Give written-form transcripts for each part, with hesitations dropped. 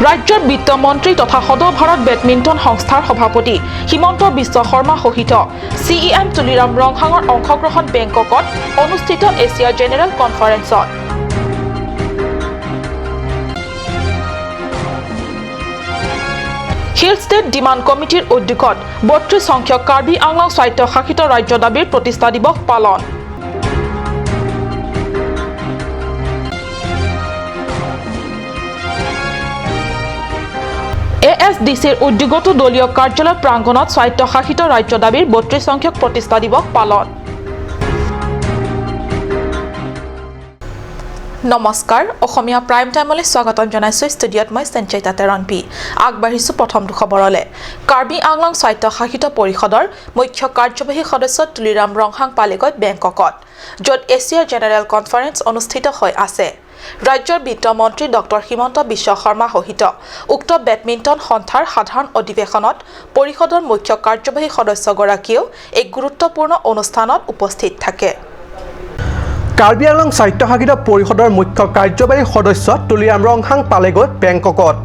ৰাজ্যৰ বিত্তমন্ত্ৰী তথা সদৌ ভাৰত বেডমিণ্টন সংস্থাৰ সভাপতি হিমন্ত বিশ্ব শৰ্মা সহিত চিইএম তুলিৰাম ৰংহাঙৰ অংশগ্ৰহণ বেংককত অনুষ্ঠিত এছিয়া জেনেৰেল কনফাৰেন্সত। হিল ষ্টেট ডিমাণ্ড কমিটিৰ উদ্যোগত 32 সংখ্যক কাৰ্বি আংলং স্বায়ত্তশাসিত ৰাজ্য দাবীৰ প্ৰতিষ্ঠা দিৱস পালন। এএছডিচিৰ উদ্যোগতো দলীয় কাৰ্যালয় প্ৰাংগণত স্বায়ত্তশাসিত ৰাজ্য দাবীৰ 32 সংখ্যক প্ৰতিষ্ঠা দিৱস পালন। নমস্কাৰ, অসমীয়া প্ৰাইম টাইমলৈ স্বাগতম জনাইছোঁ। ষ্টুডিঅ'ত মই সঞ্চয়িতা তেৰণপি। আগবাঢ়িছোঁ প্ৰথমটো খবৰলৈ। কাৰ্বি আংলং স্বায়ত্তশাসিত পৰিষদৰ মুখ্য কাৰ্যবাহী সদস্য তুলিৰাম ৰংহাং পালেগৈ বেংককত, য'ত এছিয়া জেনেৰেল কনফাৰেন্স অনুষ্ঠিত হৈ আছে। ৰাজ্যৰ বিত্তমন্ত্ৰী ডক্টৰ হিমন্ত বিশ্ব শৰ্মা সহিত উক্ত বেডমিণ্টন সন্থাৰ সাধাৰণ অধিৱেশনত পৰিষদৰ মুখ্য কাৰ্যবাহী সদস্যগৰাকীয়েও এক গুৰুত্বপূৰ্ণ অনুষ্ঠানত উপস্থিত থাকে। কাৰ্বি আংলং স্বায়ত্তশাসিত পৰিষদৰ মুখ্য কাৰ্যবাহী সদস্য তুলিৰাম ৰংহাং পালেগৈ বেংককত,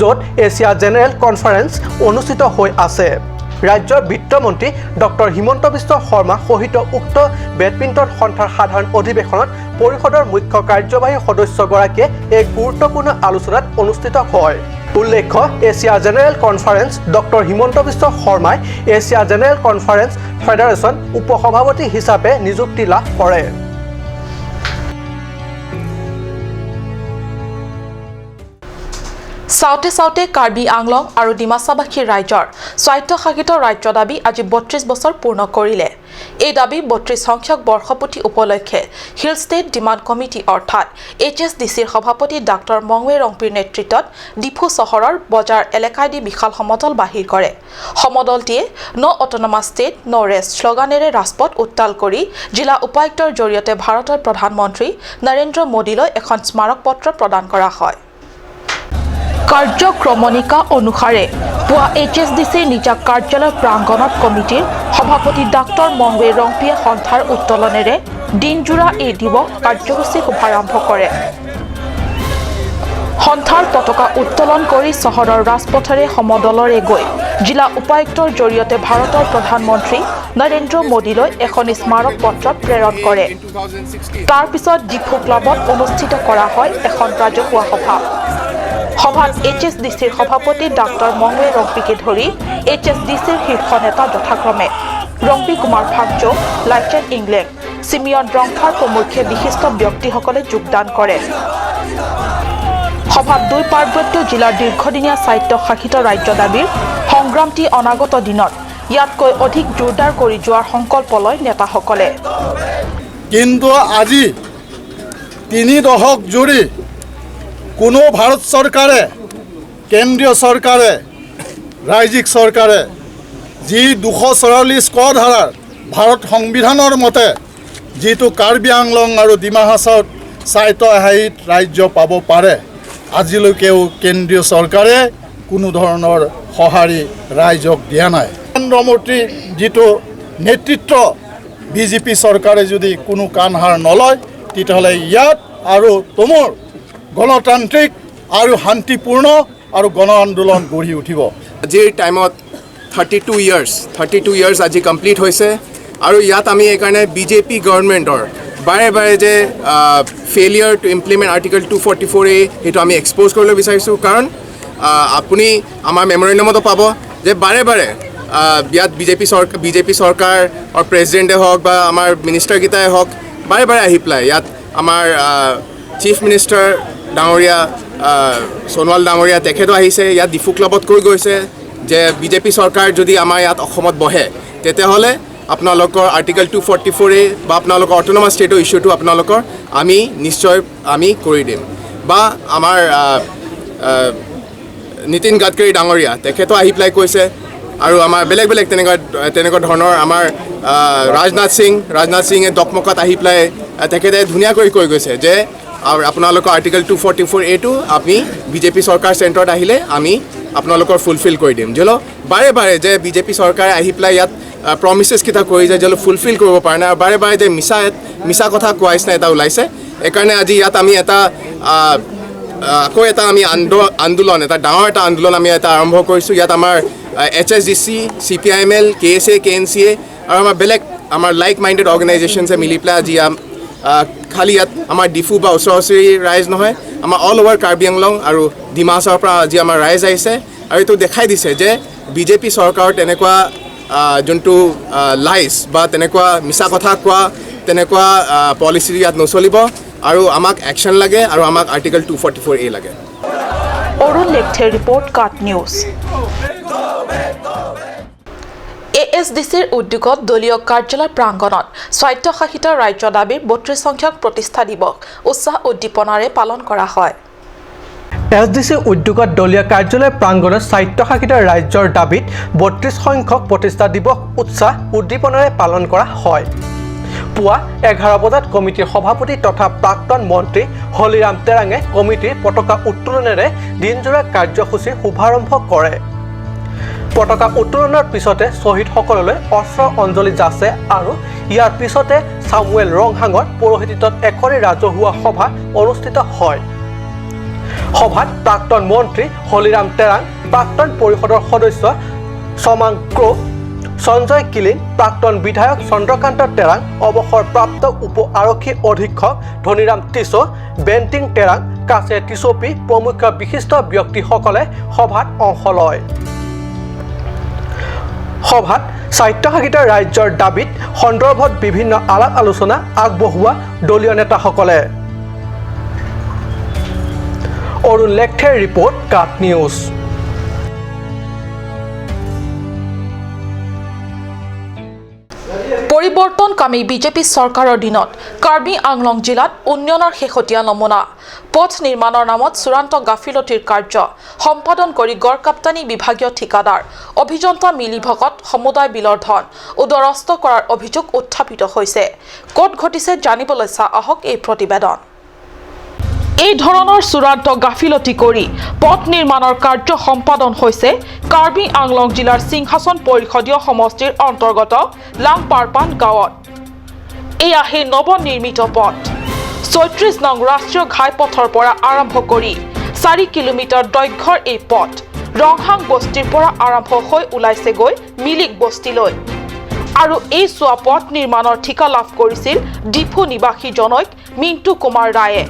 য'ত এছিয়া জেনেৰেল কনফাৰেন্স অনুষ্ঠিত হৈ আছে। ৰাজ্যৰ বিত্তমন্ত্ৰী ডক্টৰ হিমন্ত বিশ্ব শৰ্মা সহিত উক্ত বেডমিণ্টন সন্থাৰ সাধাৰণ অধিৱেশনত পৰিষদৰ মুখ্য কাৰ্যবাহী সদস্যগৰাকীয়ে এক গুৰুত্বপূৰ্ণ আলোচনাত অনুষ্ঠিত হয়। উল্লেখ্য, Asia general conference doctor Himanta Biswa শৰ্মাই এছিয়া জেনেৰেল কনফাৰেন্স ফেডাৰেশ্যন উপসভাপতি হিচাপে নিযুক্তি লাভ কৰে। চাওঁতে চাওঁতে কাৰ্বি আংলং আৰু ডিমাচাবাসী ৰাইজৰ স্বায়ত্তশাসিত ৰাজ্য দাবী আজি 32 বছৰ পূৰ্ণ কৰিলে। এই দাবী 32 সংখ্যক বৰ্ষপূৰ্তি উপলক্ষে হিল ষ্টেট ডিমাণ্ড কমিটি অৰ্থাৎ এইচএছডিচিৰ সভাপতি ডাক্তৰ মংৱে ৰংপিৰ নেতৃত্বত ডিফু চহৰৰ বজাৰ এলেকাইদি বিশাল সমদল বাহিৰ কৰে। সমদলটিয়ে "No autonomous state, no rest" শ্লোগানেৰে ৰাজপথ উত্তাল কৰি জিলা উপায়ুক্তৰ জৰিয়তে ভাৰতৰ প্ৰধানমন্ত্ৰী নৰেন্দ্ৰ মোদীলৈ এখন স্মাৰকপত্ৰ প্ৰদান কৰা হয়। কাৰ্যক্ৰমণিকা অনুসাৰে পুৱা এইচএছডিচিৰ নিজা কাৰ্যালয় প্ৰাংগণত কমিটিৰ সভাপতি ডাক্তৰ মংৱে ৰংপিয়ে সন্থাৰ উত্তোলনেৰে দিনজোৰা এই দিৱস কাৰ্যসূচী শুভাৰম্ভ কৰে। সন্থাৰ পতাকা উত্তোলন কৰি চহৰৰ ৰাজপথেৰে সমদলৰে গৈ জিলা উপায়ুক্তৰ জৰিয়তে ভাৰতৰ প্ৰধানমন্ত্ৰী নৰেন্দ্ৰ মোদীলৈ এখন স্মাৰক পত্ৰ প্ৰেৰণ কৰে। তাৰ পিছত ডিফু ক্লাবত অনুষ্ঠিত কৰা হয় এখন ৰাজহুৱা সভা। সভাত এইচএছডিচিৰ সভাপতি ডাক্তৰ মংৱে ৰংপিকে ধৰি এইচএছডিচিৰ শীৰ্ষ নেতা যথাক্ৰমে ৰংপি কুমাৰ ফাকজো, লাইচেন ইংলেং, চিমিয়ন ৰংফাৰ প্ৰমুখ্যে বিশিষ্ট ব্যক্তিসকলে যোগদান কৰে। সভাত দুই পাৰ্বত্য জিলাৰ দীৰ্ঘদিনীয়া স্বায়ত্তশাসিত ৰাজ্য দাবীৰ সংগ্ৰামটি অনাগত দিনত ইয়াতকৈ অধিক জোৰদাৰ কৰি যোৱাৰ সংকল্প লয় নেতাসকলে। কিন্তু আজি 3 দশক জুৰি কোনো ভাৰত চৰকাৰে, কেন্দ্ৰীয় চৰকাৰে, ৰাজ্যিক চৰকাৰে যি 244 ক ধাৰাৰ ভাৰত সংবিধানৰ মতে যিটো কাৰ্বি আংলং আৰু ডিমা হাছাওত স্বায়ত্তশাসিত ৰাজ্য পাব পাৰে, আজিলৈকেও কেন্দ্ৰীয় চৰকাৰে কোনো ধৰণৰ সঁহাৰি ৰাইজক দিয়া নাই। নৰেন্দ্ৰ মোদীৰ যিটো নেতৃত্ব বিজেপি চৰকাৰে যদি কোনো কাণসাৰ নলয়, তেতিয়াহ'লে ইয়াত আৰু তোমাৰ গণতান্ত্ৰিক আৰু শান্তিপূৰ্ণ আৰু গণ আন্দোলন গঢ়ি উঠিব। আজিৰ টাইমত 32 ইয়াৰ্ছ আজি কমপ্লিট হৈছে আৰু ইয়াত আমি এইকাৰণে বিজেপি গভৰ্ণমেণ্টৰ বাৰে বাৰে যে failure to implement Article 244A, সেইটো আমি এক্সপ'জ কৰিবলৈ বিচাৰিছোঁ। কাৰণ আপুনি আমাৰ মেমৰেণ্ডামতো পাব যে বাৰে বাৰে ইয়াত বিজেপি চৰকাৰ প্ৰেচিডেণ্টে হওক বা আমাৰ মিনিষ্টাৰকেইটাই হওক, বাৰে বাৰে আহি পেলাই ইয়াত আমাৰ চিফ মিনিষ্টাৰ ডাঙৰীয়া সোণোৱাল ডাঙৰীয়া, তেখেতো আহিছে ইয়াত ডিফু ক্লাবত কৈ গৈছে যে বিজেপি চৰকাৰ যদি আমাৰ ইয়াত অসমত বহে, তেতিয়াহ'লে আপোনালোকৰ আৰ্টিকল 244এ বা আপোনালোকৰ অট'নমাছ ষ্টেটৰ ইছ্যুটো আপোনালোকৰ আমি নিশ্চয় আমি কৰি দিম। বা আমাৰ নীতিন গাডকাৰী ডাঙৰীয়া, তেখেতো আহি পেলাই কৈছে আৰু আমাৰ বেলেগ বেলেগ তেনেকুৱা তেনেকুৱা ধৰণৰ আমাৰ ৰাজনাথ সিঙে ডকমকাত আহি পেলাই তেখেতে ধুনীয়াকৈ কৈ গৈছে যে আৰু আপোনালোকৰ আৰ্টিকল 244এটো আমি বিজেপি চৰকাৰ চেণ্টাৰত আহিলে আমি আপোনালোকৰ ফুলফিল কৰি দিম। যিহেতু বাৰে বাৰে যে বিজেপি চৰকাৰে আহি পেলাই ইয়াত প্ৰমিচেছকেইটা কৰি যায়, যিহেতু ফুলফিল কৰিব পৰা নাই আৰু বাৰে বাৰে যে মিছা মিছা কথা কোৱা নিচিনা এটা ওলাইছে, সেইকাৰণে আজি ইয়াত আমি এটা আকৌ এটা আমি আন্দোলন, এটা ডাঙৰ এটা আন্দোলন আমি এটা আৰম্ভ কৰিছোঁ। ইয়াত আমাৰ HSDC, CPIML, KSA, KNCA আৰু আমাৰ বেলেগ আমাৰ লাইক মাইণ্ডেড অৰ্গেনাইজেশ্যনছে মিলি পেলাই আজি খালী ইয়াত আমাৰ ডিফু বা ওচৰা ওচৰি ৰাইজ নহয়, আমাৰ অল অভাৰ কাৰ্বি আংলং আৰু ডিমাচাৰ পৰা আজি আমাৰ ৰাইজ আহিছে আৰু এইটো দেখাই দিছে যে বিজেপি চৰকাৰৰ তেনেকুৱা যোনটো লাইছ বা তেনেকুৱা মিছা কথা কোৱা তেনেকুৱা পলিচি ইয়াত নচলিব আৰু আমাক একশ্যন লাগে আৰু আমাক আৰ্টিকল 244A লাগে। অৰুণ লেখথেৰ ৰিপৰ্ট, কাট নিউজ। এএছডিচিৰ উদ্যোগত দলীয় কাৰ্যালয় প্ৰাংগণত স্বায়ত্তশাসিত ৰাজ্য দাবীৰ 32 সংখ্যক প্ৰতিষ্ঠা দিৱস উৎসাহ উদ্দীপনাৰে পালন কৰা হয়। এছডিচিৰ উদ্যোগত দলীয় কাৰ্যালয় প্ৰাংগণত স্বায়ত্তশাসিত ৰাজ্যৰ দাবীত 32 সংখ্যক প্ৰতিষ্ঠা দিৱস উৎসাহ উদ্দীপনাৰে পালন কৰা হয়। পুৱা 11 বজাত কমিটিৰ সভাপতি তথা প্ৰাক্তন মন্ত্ৰী হলিৰাম তেৰাঙে কমিটিৰ পতাকা উত্তোলনেৰে দিনজোৰা কাৰ্যসূচীৰ শুভাৰম্ভ কৰে। পতাকা উত্তোলনৰ পিছতে শ্বহীদসকললৈ অস্ত্ৰ অঞ্জলি যাচে আৰু ইয়াৰ পিছতে চামুৱেল ৰংহাঙৰ পৌৰোহিত্যত এখনি ৰাজহুৱা সভা অনুষ্ঠিত হয়। সভাত প্ৰাক্তন মন্ত্ৰী হলিৰাম তেৰাং, প্ৰাক্তন পৰিষদৰ সদস্য ছমাং ক্ৰ', সঞ্জয় কিলিং, প্ৰাক্তন বিধায়ক চন্দ্ৰকান্ত তেৰাং, অৱসৰপ্ৰাপ্ত উপ আৰক্ষী অধীক্ষক ধনীৰাম টিছ', বেণ্টিং তেৰাং, কাছে টিছপি প্ৰমুখ বিশিষ্ট ব্যক্তিসকলে সভাত অংশ লয়। সভাত স্বায়ত্তশাসিত ৰাজ্যৰ দাবীত সন্দৰ্ভত বিভিন্ন আলাপ আলোচনা আগবঢ়োৱা দলীয় নেতাসকলে। অৰুণ লেখথেৰ ৰিপৰ্ট, কাট নিউজ। পৰিৱৰ্তনকামী বিজেপি চৰকাৰৰ দিনত কাৰ্বি আংলং জিলাত উন্নয়নৰ শেহতীয়া নমুনা। পথ নিৰ্মাণৰ নামত চূড়ান্ত গাফিলতিৰ কাৰ্য সম্পাদন কৰি গড়কাপ্তানি বিভাগীয় ঠিকাদাৰ অভিযন্তা মিলি ভকত সমুদায় বিলৰ ধন উদৰস্থ কৰাৰ অভিযোগ উত্থাপিত হৈছে। ক'ত ঘটিছে জানিবলৈ চাওঁ আহক এই প্ৰতিবেদন। এই ধৰণৰ চূড়ান্ত গাফিলতি কৰি পথ নিৰ্মাণৰ কাৰ্য সম্পাদন হৈছে কাৰ্বি আংলং জিলাৰ সিংহাসন পৰিষদীয় সমষ্টিৰ অন্তৰ্গত লাংপাৰপান গাঁৱত। এয়া সেই নৱনিৰ্মিত পথ। 36 নং ৰাষ্ট্ৰীয় ঘাইপথৰ পৰা আৰম্ভ কৰি 4 কিলোমিটাৰ দৈৰ্ঘ্যৰ এই পথ ৰংহাং বস্তিৰ পৰা আৰম্ভ হৈ ওলাইছেগৈ মিলিক বস্তিলৈ। আৰু এই চোৱা পথ নিৰ্মাণৰ ঠিকা লাভ কৰিছিল ডিফু নিবাসী জনৈক মিণ্টু কুমাৰ ৰায়ে।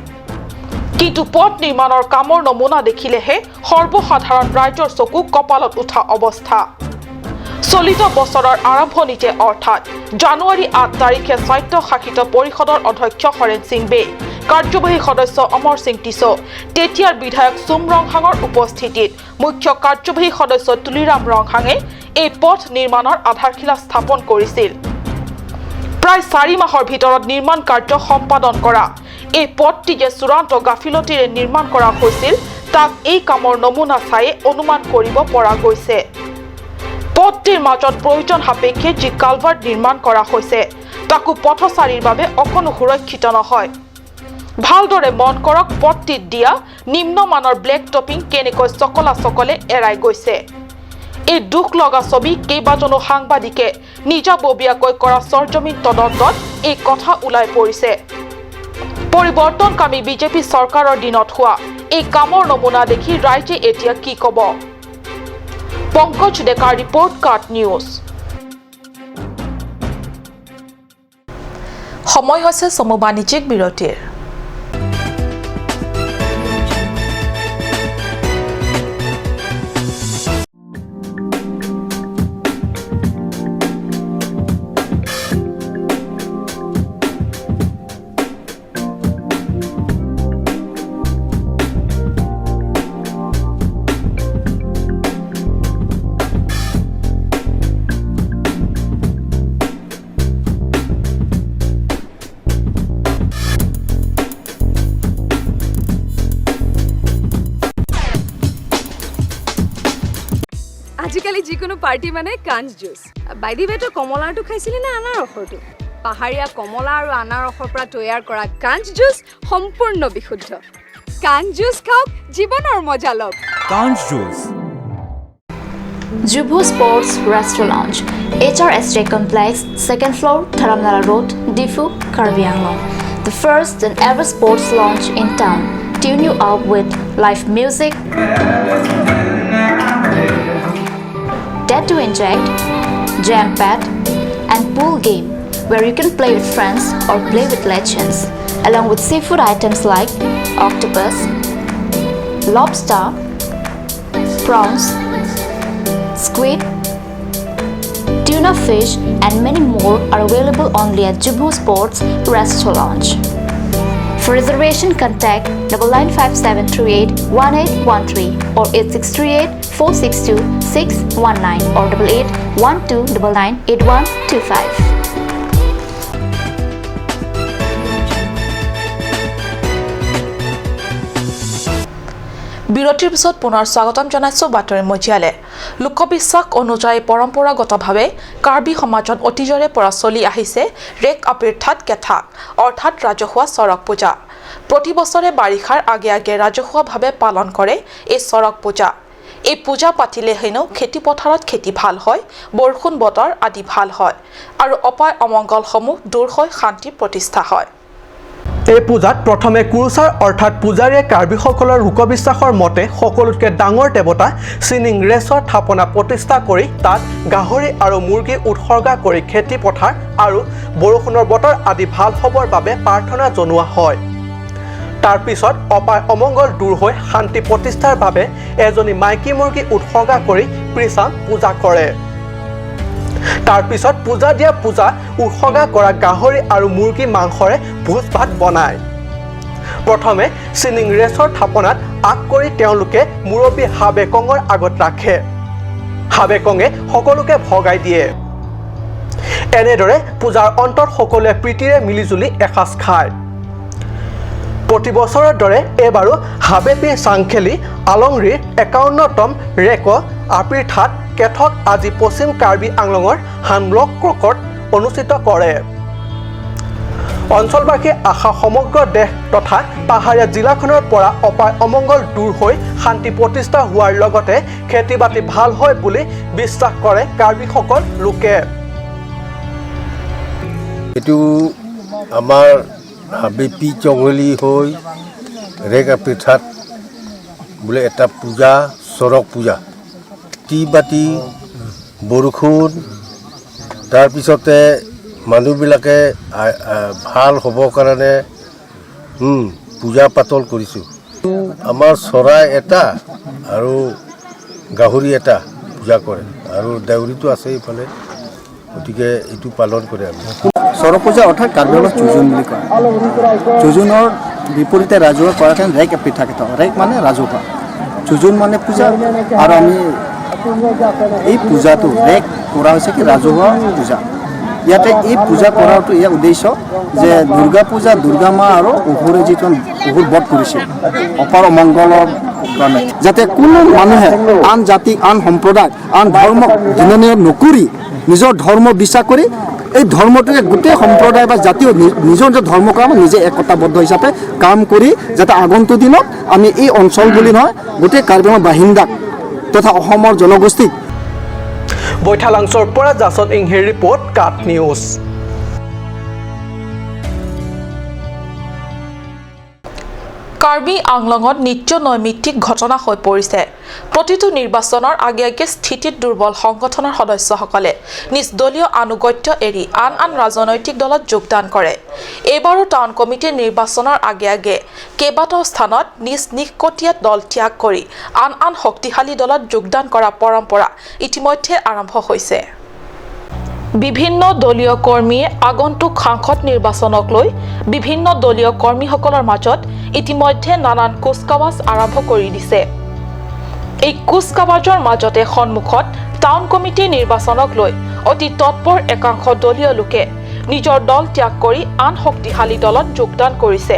কিন্তু পথ নিৰ্মাণৰ কামৰ নমুনা দেখিলেহে সৰ্বসাধাৰণ ৰাইজৰ চকু কপালত উঠা অৱস্থা। চলিত বছৰৰ আৰম্ভণিতে অৰ্থাৎ জানুৱাৰী 8 তাৰিখে স্বায়ত্তশাসিত পৰিষদৰ অধ্যক্ষ হৰেণ সিং বে, কাৰ্যবাহী সদস্য অমৰ সিং টিছ', তেতিয়াৰ বিধায়ক চুম ৰংহাঙৰ উপস্থিতিত মুখ্য কাৰ্যবাহী সদস্য তুলিৰাম ৰংহাঙে এই পথ নিৰ্মাণৰ আধাৰশিলা স্থাপন কৰিছিল। প্ৰায় 4 মাহৰ ভিতৰত নিৰ্মাণ কাৰ্য সম্পাদন কৰা এই পথটি যে চূড়ান্ত গাফিলতিৰে নিৰ্মাণ কৰা হৈছিল তাক এই কামৰ নমুনা চাই অনুমান কৰিব পৰা গৈছে। পথটিৰ মাজত প্ৰয়োজন সাপেক্ষে যি কালভাৰ্ট নিৰ্মাণ কৰা হৈছে তাকো পথচাৰীৰ বাবে অকণো সুৰক্ষিত নহয়। ভালদৰে মন কৰক পথটিত দিয়া নিম্নমানৰ ব্লেক টপিং কেনেকৈ চকলা চকলে এৰাই গৈছে। এই দুখ লগা ছবি কেইবাজনো সাংবাদিকে নিজাববীয়াকৈ কৰা সৰজমিন তদন্তত এই কথা ওলাই পৰিছে। পৰিৱৰ্তনকামী বিজেপি চৰকাৰৰ দিনত হোৱা এই কামৰ নমুনা দেখি ৰাইজে এতিয়া কি ক'ব? পংকজ ডেকাৰ ৰিপৰ্ট, কাট নিউজ। সময় হৈছে চমু বাণিজ্যিক বিৰতিৰ। আজিকালি যিকোনো পাৰ্টি মানে কাঞ্চ জুচ। বাই the ৱে, তই কমলাৰটো খাইছিলি নে আনাৰসৰটো? পাহাৰীয়া কমলা আৰু আনাৰসৰ পৰা তৈয়াৰ কৰা কাঞ্চ জুচ সম্পূৰ্ণ বিশুদ্ধ। কাঞ্চ জুচ খাওক, জীৱনৰ মজা লওক। কাঞ্চ juice. Jubu Sports Restaurant Lounge, HRSJ Complex, 2nd floor, Dharamnala Road, Diphu, Karbi Anglong. The first and ever sports lounge in town. tune you up with live music, tattoo inject, jam pad, and pool game where you can play with friends or play with legends, along with seafood items like octopus, lobster, prawns, squid, tuna fish, and many more are available only at Jubhu Sports Resto Lounge. For reservation, contact 9957381813 or 8638462619 or 8812998125. বিৰতিৰ পিছত পুনৰ স্বাগতম জনাইছোঁ বাতৰি মজিয়ালে। লোকবিশ্বাস অনুযায়ী পৰম্পৰাগতভাৱে কাৰ্বি সমাজত অতীজৰে পৰা চলি আহিছে ৰেক আপিৰ্থাত কেথাক, অৰ্থাৎ ৰাজহুৱা চৰক পূজা। প্ৰতি বছৰে বাৰিষাৰ আগে আগে ৰাজহুৱাভাৱে পালন কৰে এই চৰক পূজা। এই পূজা পাতিলে হেনো খেতি পথাৰত খেতি ভাল হয়, বৰষুণ বতৰ আদি ভাল হয় আৰু অপায় অমংগলসমূহ দূৰ হৈ শান্তি প্ৰতিষ্ঠা হয়। এই পূজাত প্ৰথমে কুৰুচাৰ অৰ্থাৎ পূজাৰীয়ে কাৰ্বিসকলৰ লোকবিশ্বাসৰ মতে সকলোতকৈ ডাঙৰ দেৱতা চিনিং ৰেচৰ থাপনা প্ৰতিষ্ঠা কৰি তাত গাহৰি আৰু মুৰ্গী উৎসৰ্গা কৰি খেতি পথাৰ আৰু বৰষুণৰ বতৰ আদি ভাল হ'বৰ বাবে প্ৰাৰ্থনা জনোৱা হয়। তাৰ পিছত অপায় অমংগল দূৰ হৈ শান্তি প্ৰতিষ্ঠাৰ বাবে এজনী মাইকী মুৰ্গী উৎসৰ্গা কৰি প্ৰিচাম পূজা কৰে। তাৰ পিছত পূজা দিয়া পূজা উৎসৰ্গা কৰা গাহৰি আৰু মুৰ্গী মাংসৰে ভোজ ভাত বনায়। প্ৰথমে চিনিং ৰেচৰ থাপনাত আগ কৰি তেওঁলোকে মুৰব্বী হাবেকঙৰ আগত ৰাখে। হাবেকঙে সকলোকে ভগাই দিয়ে। এনেদৰে পূজাৰ অন্তত সকলোৱে প্ৰীতিৰে মিলিজুলি এসাঁজ খায়। প্ৰতি বছৰৰ দৰে এইবাৰো হাবেপি চাংখেলি আলংৰিৰ 51তম ৰেক আপিৰথাত কেথক আজি পশ্চিম কাৰ্বি আংলঙৰ হানলক ক্ৰকত অনুষ্ঠিত কৰে। অঞ্চলবাসীৰ আশা সমগ্ৰ দেশ তথা পাহাৰীয়া জিলাখনৰ পৰা অপায় অমংগল দূৰ হৈ শান্তি প্ৰতিষ্ঠা হোৱাৰ লগতে খেতি বাতি ভাল হয় বুলি বিশ্বাস কৰে কাৰ্বিসকল লোকে। এইটো আমাৰ হাবেপি চঙলি হৈ ৰেক আপিৰথাত বোলে এটা পূজা, চৰক পূজা, খেতি বাতি বৰষুণ, তাৰপিছতে মানুহবিলাকে ভাল হ'বৰ কাৰণে পূজা পাতল কৰিছোঁ। আমাৰ চৰাই এটা আৰু গাহৰি এটা পূজা কৰে আৰু দেউৰীটো আছে এইফালে, গতিকে এইটো পালন কৰে আমি। চৰক পূজা অৰ্থাৎ কাৰ্বি আংলঙত চুজুন বুলি কয়। চুজুনৰ বিপৰীতে ৰাজহুৱা কৰাহেঁতেন ৰেক পিঠা কেইটা, ৰেক মানে ৰাজহুৱা, চুজুন মানে পূজা। আৰু আমি এই পূজাটো ৰেক কৰা হৈছে কি ৰাজহুৱা পূজা। ইয়াতে এই পূজা কৰাটো ইয়াৰ উদ্দেশ্য যে দুৰ্গা পূজা, দুৰ্গা মা আৰু অসুৰে যিটো অসুৰ বধ কৰিছিল অপাৰ অমংগলৰ কাৰণে, যাতে কোনো মানুহে আন জাতি, আন সম্প্ৰদায়, আন ধৰ্মক ঘৃণনীয় নকৰি নিজৰ ধৰ্ম বিশ্বাস কৰি এই ধৰ্মটোৱে গোটেই সম্প্ৰদায় বা জাতীয় নিজৰ নিজৰ ধৰ্ম কাম নিজে একতাবদ্ধ হিচাপে কাম কৰি যাতে আগন্তুক দিনত আমি এই অঞ্চল বুলি নহয় গোটেই কাৰ্বি আংলঙৰ বাসিন্দাক তথা অসমৰ জনগোষ্ঠীক। বৈঠালাংছৰ পৰা জাছন ইংহিৰ ৰিপৰ্ট, কাট নিউজ। কাৰ্বি আংলঙত নিত্য নৈমিত্তিক ঘটনা হৈ পৰিছে। প্ৰতিটো নিৰ্বাচনৰ আগে আগে স্থিতিত দুৰ্বল সংগঠনৰ সদস্যসকলে নিজ দলীয় আনুগত্য এৰি আন আন ৰাজনৈতিক দলত যোগদান কৰে। এইবাৰো টাউন কমিটিৰ নিৰ্বাচনৰ আগে আগে কেইবাটাও স্থানত নিজ নিকটীয়া দল ত্যাগ কৰি আন আন শক্তিশালী দলত যোগদান কৰা পৰম্পৰা ইতিমধ্যে আৰম্ভ হৈছে। বিভিন্ন দলীয় কৰ্মীয়ে আগন্তুক সাংসদ নিৰ্বাচনক লৈ বিভিন্ন দলীয় কৰ্মীসকলৰ মাজত ইতিমধ্যে নানান কুচকাৱাজ আৰম্ভ কৰি দিছে। এই কুচকাৱাজৰ মাজতে সন্মুখত টাউন কমিটি নিৰ্বাচনক লৈ অতি তৎপৰ একাংশ দলীয় লোকে নিজৰ দল ত্যাগ কৰি আন শক্তিশালী দলত যোগদান কৰিছে।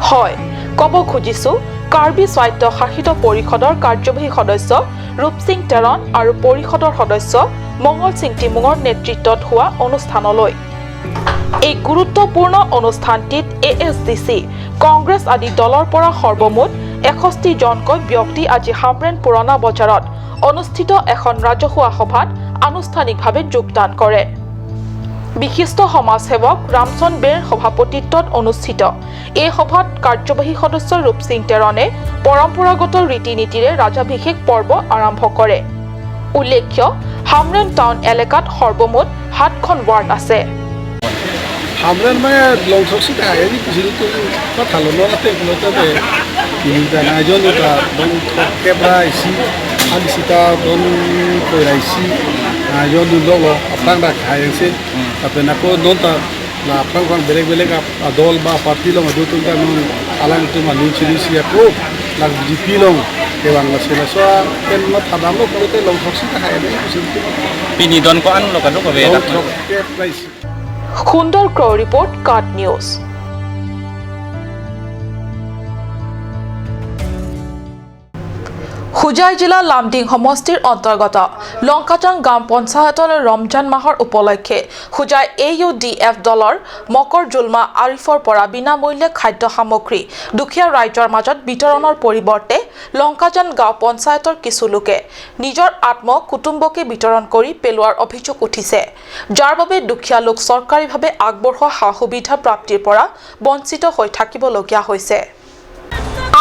হয়, ক'ব খুজিছোঁ কাৰ্বি স্বায়ত্ত শাসিত পৰিষদৰ কাৰ্যবাহী সদস্য ৰূপসিং টেৰণ আৰু পৰিষদৰ সদস্য মংগল সিং টিমুঙৰ নেতৃত্বত হোৱা অনুষ্ঠানলৈ। এই গুৰুত্বপূৰ্ণ অনুষ্ঠানটিত ASDC, Congress আদি দলৰ পৰা সৰ্বমুঠ 61 জনকৈ ব্যক্তি আজি হামৰেণ পুৰণা বজাৰত অনুষ্ঠিত এখন ৰাজহুৱা সভাত আনুষ্ঠানিকভাৱে যোগদান কৰে। বিশিষ্ট সমাজসেৱক ৰামচন্দ বেৰ সভাপতিত্বত অনুষ্ঠিত এই সভাত কাৰ্যবাহী সদস্য ৰূপসিং টেৰণে পৰম্পৰাগত ৰীতি নীতিৰে ৰাজাভিষেক পৰ্ব আৰম্ভ কৰে। উল্লেখ্য, হামৰেন টাউন এলেকাত সৰ্বমুঠ 7খন ৱাৰ্ড আছে। হামৰেন মানে লংথকসি থাকাই কথা বেলেগ বেলেগ দল বা পাৰ্টি লং আলাং বিজেপি লং সুন্দৰ ক্ৰ ৰিপৰ্ট, কাট নিউজ। হোজাই জিলাৰ লামডিং সমষ্টিৰ অন্তৰ্গত লংকাজান গাঁও পঞ্চায়তৰ ৰমজান মাহৰ উপলক্ষে Hojai A U D F দলৰ মকৰ জুলমা আৰিফৰ পৰা বিনামূল্যে খাদ্য সামগ্ৰী দুখীয়া ৰাইজৰ মাজত বিতৰণৰ পৰিৱৰ্তে লংকাজান গাঁও পঞ্চায়তৰ কিছু লোকে নিজৰ আত্ম কুটুম্বকে বিতৰণ কৰি পেলোৱাৰ অভিযোগ উঠিছে, যাৰ বাবে দুখীয়া লোক চৰকাৰীভাৱে আগবঢ়োৱা সা সুবিধা প্ৰাপ্তিৰ পৰা বঞ্চিত হৈ থাকিবলগীয়া হৈছে।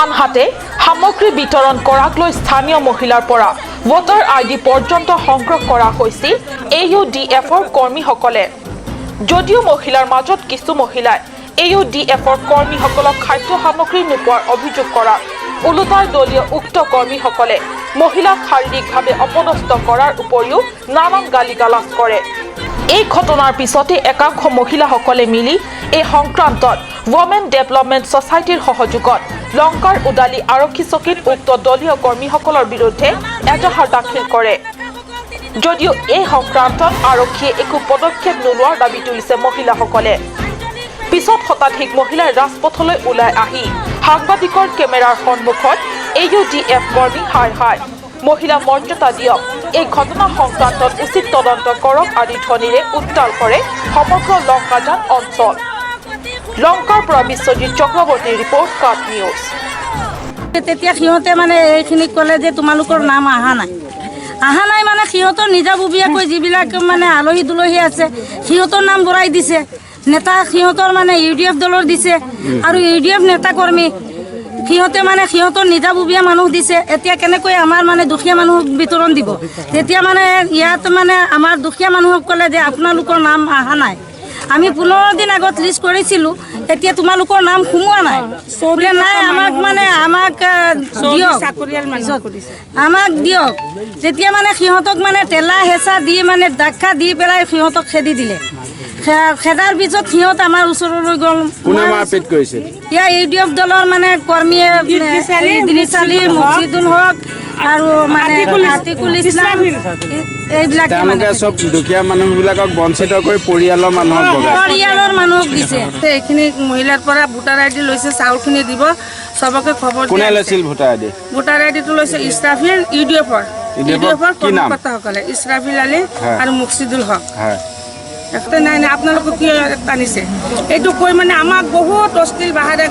আনহাতে সামগ্ৰী বিতৰণ কৰাক লৈ স্থানীয় মহিলাৰ পৰা ভোটাৰ আই ডি পৰ্যন্ত সংগ্ৰহ কৰা হৈছিল এ ইউ ডি এফৰ কৰ্মীসকলে। যদিও মহিলাৰ মাজত কিছু মহিলাই এ ইউ ডি এফৰ কৰ্মীসকলক খাদ্য সামগ্ৰী নোপোৱাৰ অভিযোগ কৰাৰ ওলোটাই দলীয় উক্ত কৰ্মীসকলে মহিলাক শাৰীৰিকভাৱে অপদস্থ কৰাৰ উপৰিও নানান গালি গালাজ কৰে। এই ঘটনাৰ পিছতে একাংশ মহিলাসকলে মিলি এই সংক্ৰান্তত ৱমেন ডেভেলপমেণ্ট ছ'চাইটিৰ সহযোগত লংকাৰ উদালি আৰক্ষী চকীত উক্ত দলীয় কৰ্মীসকলৰ বিৰুদ্ধে এজাহাৰ দাখিল কৰে। যদিও এই সংক্ৰান্তত আৰক্ষীয়ে একো পদক্ষেপ নোলোৱাৰ দাবী তুলিছে মহিলাসকলে। পিছত শতাধিক মহিলাই ৰাজপথলৈ ওলাই আহি সাংবাদিকৰ কেমেৰাৰ সন্মুখত এ ইউ ডি এফ কৰ্মী হায় হায়, মহিলা মৰ্যাদা দিয়ক, এই ঘটনা সংক্ৰান্তত উচিত তদন্ত কৰক আদি ধ্বনিৰে উত্তাল কৰে সমগ্ৰ লংকাজান অঞ্চল। লংকাৰ পৰা বিশ্বজিৎ চক্ৰৱৰ্তীৰ ৰিপৰ্ট, কাট নিউজ। তেতিয়া সিহঁতে মানে এইখিনি ক'লে যে তোমালোকৰ নাম অহা নাই, অহা নাই মানে সিহঁতৰ নিজাববীয়াকৈ যিবিলাক মানে আলহী দুলহী আছে সিহঁতৰ নাম বঢ়াই দিছে। নেতা সিহঁতৰ মানে ইউ ডি এফ দলৰ দিছে আৰু ইউ ডি এফ নেতা কৰ্মী সিহঁতে মানে সিহঁতৰ নিজাববীয়া মানুহ দিছে। এতিয়া কেনেকৈ আমাৰ মানে দুখীয়া মানুহক বিতৰণ দিব? তেতিয়া মানে ইয়াত মানে আমাৰ দুখীয়া মানুহক ক'লে যে আপোনালোকৰ নাম অহা নাই, আমি 15 দিন আগত লিষ্ট কৰিছিলোঁ, এতিয়া তোমালোকৰ নাম সোমোৱা নাই। বোলে নাই, আমাক মানে আমাক দিয়ক, আমাক দিয়ক। তেতিয়া মানে সিহঁতক মানে ঠেলা হেঁচা দি মানে ধাক্কা দি পেলাই সিহঁতক খেদি দিলে। খেদাৰ পিছত সিহঁত আমাৰ ওচৰলৈ গ'ল। ইয়াৰ ইউ ডি এফ দলৰ মানে কৰ্মীয়ে ইদ্ৰিছ আলী, মুকছিদুল হক আৰু মানে আতিকুল ইছলাম, এইবিলাক তেওঁলোকে চব দুখীয়া মানুহবিলাকক বঞ্চিত কৰি পৰিয়ালৰ মানুহক পৰিয়ালৰ মানুহক দিছে। এইখিনি মহিলাৰ পৰা ভোটাৰ আই ডি লৈছে, চাউলখিনি দিব চবকে খবৰ। কোনে লৈছিল ভোটাৰ আই ডি? ভোটাৰ আই ডিটো লৈছে ইছৰাফিল, ইউ ডি এফৰ, ইউ ডি এফৰ কৰ্মকৰ্তাসকলে, ইছৰাফিল আলী আৰু মুকছিদুল হক। নাই নাই, আপোনালোকক কিয় টানিছে এইটো কৈ মানে আমাক বহুত অশ্লীল ভাষাৰে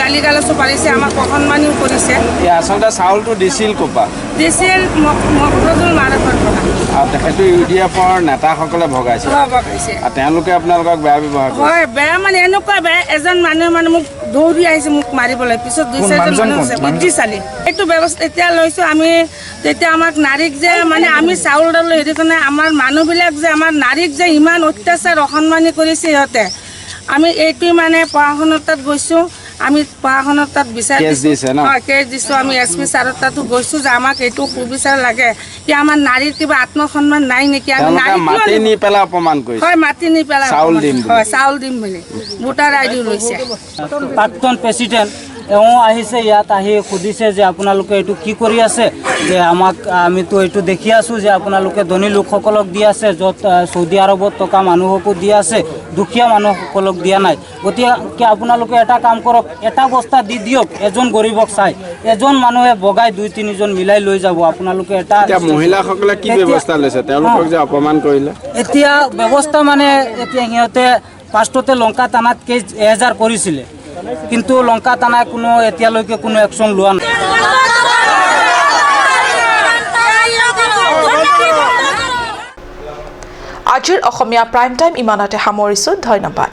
গালি গালাজো পাৰিছে, আমাক অসন্মানিও কৰিছে। আচলতে চাউলটো দিছিল ক'পা দিছিল? মকৰজুল মাৰফৰ পৰা। আৰু তেখেতো ইউ ডি এফৰ নেতাসকলে ভগাইছে? ভগাইছে। আৰু তেওঁলোকে আপোনালোকক বেয়া ব্যৱহাৰ কৰিছে? হয়, বেয়া মানে এনেকুৱা বেয়া, এজন মানুহে মানে মোক দৌৰি আহিছে মোক মাৰিবলৈ, পিছত দুই চাৰিজন মানুহ আছে। ইদ্ৰিছ আলী। এইটো ব্যৱস্থা এতিয়া লৈছোঁ আমি। তেতিয়া আমাক নাৰীক যে মানে আমি চাউল দাউল হেৰি কাৰণে আমাৰ মানুহবিলাক যে আমাৰ নাৰীক যে ইমান অত্যাচাৰ অসন্মানী কৰিছে সিহঁতে, আমি এইটোৱে মানে প্ৰশাসনৰ তাত গৈছোঁ, আমি প্ৰশাসনৰ তাত বিচাৰ হয় কেছ দিছোঁ, আমি এছ পি ছাৰৰ তাতো গৈছোঁ যে আমাক এইটো সুবিচাৰ লাগে কি আমাৰ নাৰীৰ কিবা আত্মসন্মান নাই নেকি? আমি নাৰী মাতি নি পেলাই অপমান কৰিছে। হয়, মাতি নি পেলাই চাউল দিম, হয় চাউল দিম বুলি ভোটাৰ আই ডি লৈছে। প্ৰাক্তন প্ৰেচিডেণ্ট এওঁ আহিছে, ইয়াত আহি সুধিছে যে আপোনালোকে এইটো কি কৰি আছে, যে আমাক আমিতো এইটো দেখি আছোঁ যে আপোনালোকে ধনী লোকসকলক দি আছে, য'ত চৌদি আৰৱত থকা মানুহকো দি আছে, দুখীয়া মানুহসকলক দিয়া নাই। গতিকে আপোনালোকে এটা কাম কৰক, এটা বস্তা দি দিয়ক এজন গৰীবক চাই, এজন মানুহে বগাই দুই তিনিজন মিলাই লৈ যাব। আপোনালোকে এটা মহিলাসকলে কি ব্যৱস্থা লৈছে তেওঁলোকক যে অপমান কৰিলে? এতিয়া ব্যৱস্থা মানে এতিয়া সিহঁতে ফাৰ্ষ্টতে লংকা থানাত কেছ এহেজাৰ কৰিছিলে, কিন্তু লংকা থানাই কোনো এতিয়ালৈকে কোনো একশ্যন লোৱা নাই। আজিৰ অসমীয়া প্ৰাইম টাইম ইমানতে সামৰিছোঁ। ধন্যবাদ।